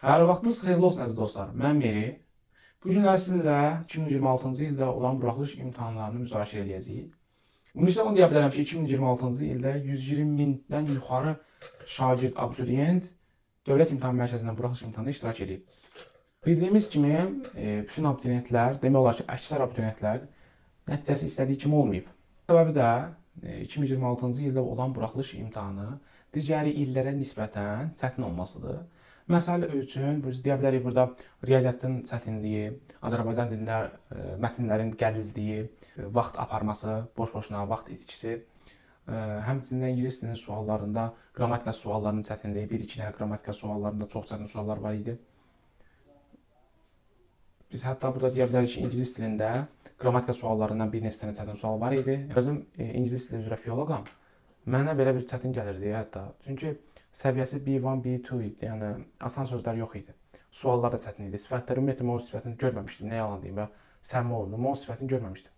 Hər vaxtınız xeyirli olsun əziz dostlar. Mən Meri. Bu günlər sizinlə 2026-cı ildə olan buraxılış imtahanlarını müzakirə eləyəcəyik. Ümumiyyətlə onu deyə bilərəm ki, 2026-cı ildə 120 mindən yuxarı şagird, abituriyent Dövlət İmtahan Mərkəzindən buraxılış imtahanında iştirak edib. Bildiyimiz kimi, bütün abituriyentlər, demək olar ki, əksər abituriyentlər nəticəsi istədiyi kimi olmayıb. Səbəbi də 2026-cı ildə olan buraxılış imtahanı digər illərə nisbətən çətin olmasıdır. Məsəl üçün, biz deyə bilərik burada riyaziyyatın çətinliyi, Azərbaycan dilində mətnlərin gəlizliyi, vaxt aparması, boş-boşuna vaxt itkisi, həmçinin ingilis dilinin suallarında qrammatika suallarının çətinliyi, bir-iki dənə qrammatika suallarında çox çətin suallar var idi. Biz hətta burada deyə bilərik ki, ingilis dilində qrammatika suallarından bir neçə dənə çətin sual var idi. Özüm ingilis dili üzrə filoloqam. Mənə belə bir çətin gəlirdi hətta. Çünki səviyyəsi B1, B2 idi. Yəni asan sözlər yox idi. Suallar da çətin idi. Sifətlər, ümumiyyətlə mən o sifətini görməmişdim. Nə yalan deyim və səmimi olum. Mən o sifətini görməmişdim.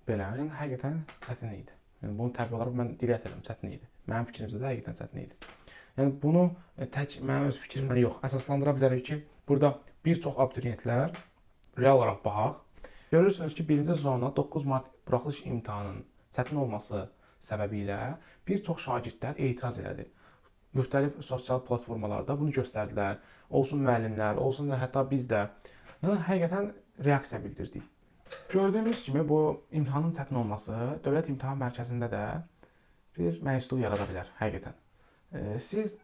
Belə, yəni həqiqətən çətin idi. Yəni bunu təbii olaraq mən dilə edirəm, çətin idi. Mənim fikrimcə də həqiqətən çətin idi. Yəni bunu tək mənim öz fikrimlə yox, əsaslandıra bilərik ki, burada bir çox abituriyentlər real olaraq baxaq. Görürsünüz ki, birinci zona 9 mart buraxılış imtahanının çətin olması səbəbi ilə bir çox şagirdlər etiraz elədi. Müxtəlif sosial platformalarda bunu göstərdilər. Olsun müəllimlər, olsun da hətta biz də. Yəni həqiqətən reaksiya bildirdik. Gördüyümüz kimi bu imtahanın çətin olması Dövlət İmtahan Mərkəzində də bir məyusluq yarada bilər həqiqətən. Siz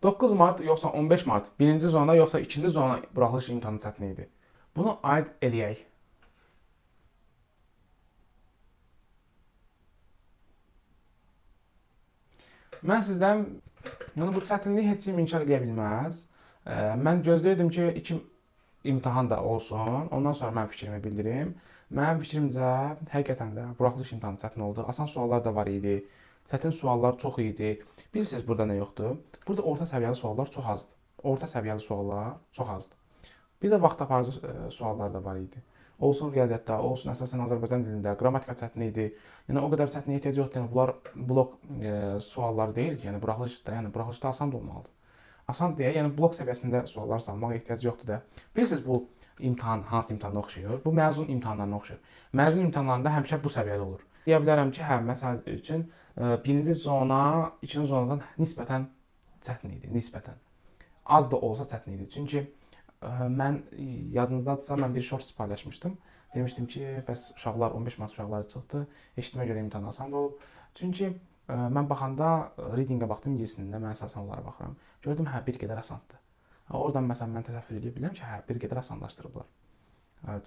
9 mart yoxsa 15 mart birinci zona yoxsa ikinci zona buraxılış imtahanı çətin idi. Bunu aid eləyək. Mən sizdən, yəni bu çətinliyi heç kim inkar eləyə bilməz. Mən gözləyirdim ki, iki imtahan da olsun, ondan sonra mən fikrimi bildirim. Mənim fikrimcə, həqiqətən də buraxılış imtahanı çətin oldu. Asan suallar da var idi. Çətin suallar çox idi. Bilirsiniz burada nə yoxdur? Burada orta səviyyəli suallar çox azdır. Orta səviyyəli suallar çox azdır. Bir də vaxt aparıcı suallar da var idi. Olsun riyaziyyatda, olsun əsasən Azərbaycan dilində, qrammatika çətin idi. Yəni o qədər çətinliyə ehtiyac yoxdur. Yəni bunlar blok suallar deyil ki, yəni buraxılışda, yəni buraxılışda asan da olmalıdır. Asan deyə, yəni blok səviyyəsində suallar salmağa ehtiyac yoxdur da. Bilirsiniz bu imtahan hansı imtahana oxşayır? Bu məzun imtahanlarına oxşayır. Məzun imtahanlarında həmişə bu səviyyədə olur. Deyə bilərəm ki, hə, məsəl üçün birinci zona ikinci zonadan nisbətən çətin idi, nisbətən. Az da olsa çətin idi. Çünki mən yadınızdadırsa mən bir shorts paylaşmışdım. Demişdim ki, bəs uşaqlar 15 mart uşaqları çıxdı. Eşitmə görə imtahan asan da olub. Çünki mən baxanda reading-ə baxdım ingilis dilində, mən əsasən onlara baxıram. Gördüm, hə, bir qədər asandır. Oradan məsələn mən təsəvvür edə bilirəm ki, hə, bir qədər asanlaşdırıblar.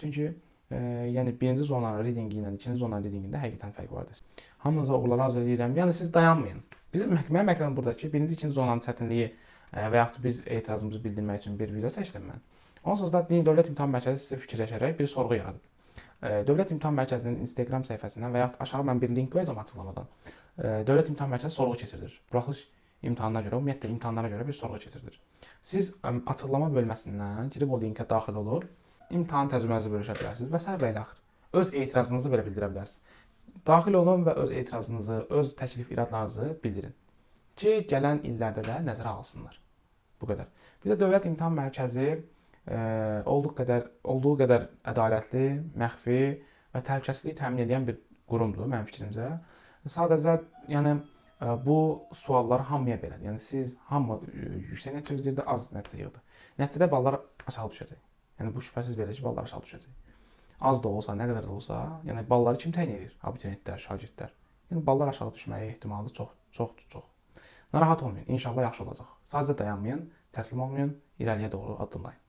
Çünki yəni birinci zonanın readingi ilə ikinci zonanın readingində həqiqətən fərq vardır. Hamınıza uğurlar arzu edirəm. Yəni siz dayanmayın. Bizim mənim məqsədim buradakı birinci, ikinci zonanın çətinliyi və yaxud biz etirazımızı bildirmək üçün bir video çəkdim mən. Onsuz da Dövlət İmtahan Mərkəzi sizi fikirləşərək bir sorğu yaradıb. Dövlət İmtahan Mərkəzinin Instagram səhifəsindən və yaxud aşağı mən bir link qoyacağam açıqlamadan. Dövlət İmtahan Mərkəzi sorğu keçirdir. Buraxılış imtahanına görə, ümumiyyətlə imtahanlara görə bir sorğu keçirdir. Siz açıqlama bölməsindən girib o linkə daxil olub imtahan təcrübənizi bölüşə bilərsiniz və sair və ilə axır. Öz etirazınızı belə bildirə bilərsiniz. Daxil olun və öz etirazınızı, öz təklif iradlarınızı bildirin ki, gələn illərdə də nəzərə alsınlar. Bu qədər. Bir də Dövlət İmtahan Mərkəzi olduğu qədər ədalətli, məxfi və təhlükəsizlik təmin edən bir qurumdur mənim fikrimcə. Sadəcə, yəni bu suallar hamıya belədir. Yəni siz hamı yüksək nəticə gözləyirdi, az nəticə yığdı. Nəticədə ballar aşağı düşəcək. Yəni bu şübhəsiz belə ki, ballar aşağı düşəcək. Az da olsa, nə qədər də olsa, yəni balları kim təyin edir? Abituriyentlər, şagirdlər. Yəni ballar aşağı düşməyə ehtimalı çox, çoxdur, çox. Narahat olmayın, inşallah yaxşı olacaq. Sadəcə dayanmayın, təslim olmayın, irəliyə doğru addımlayın.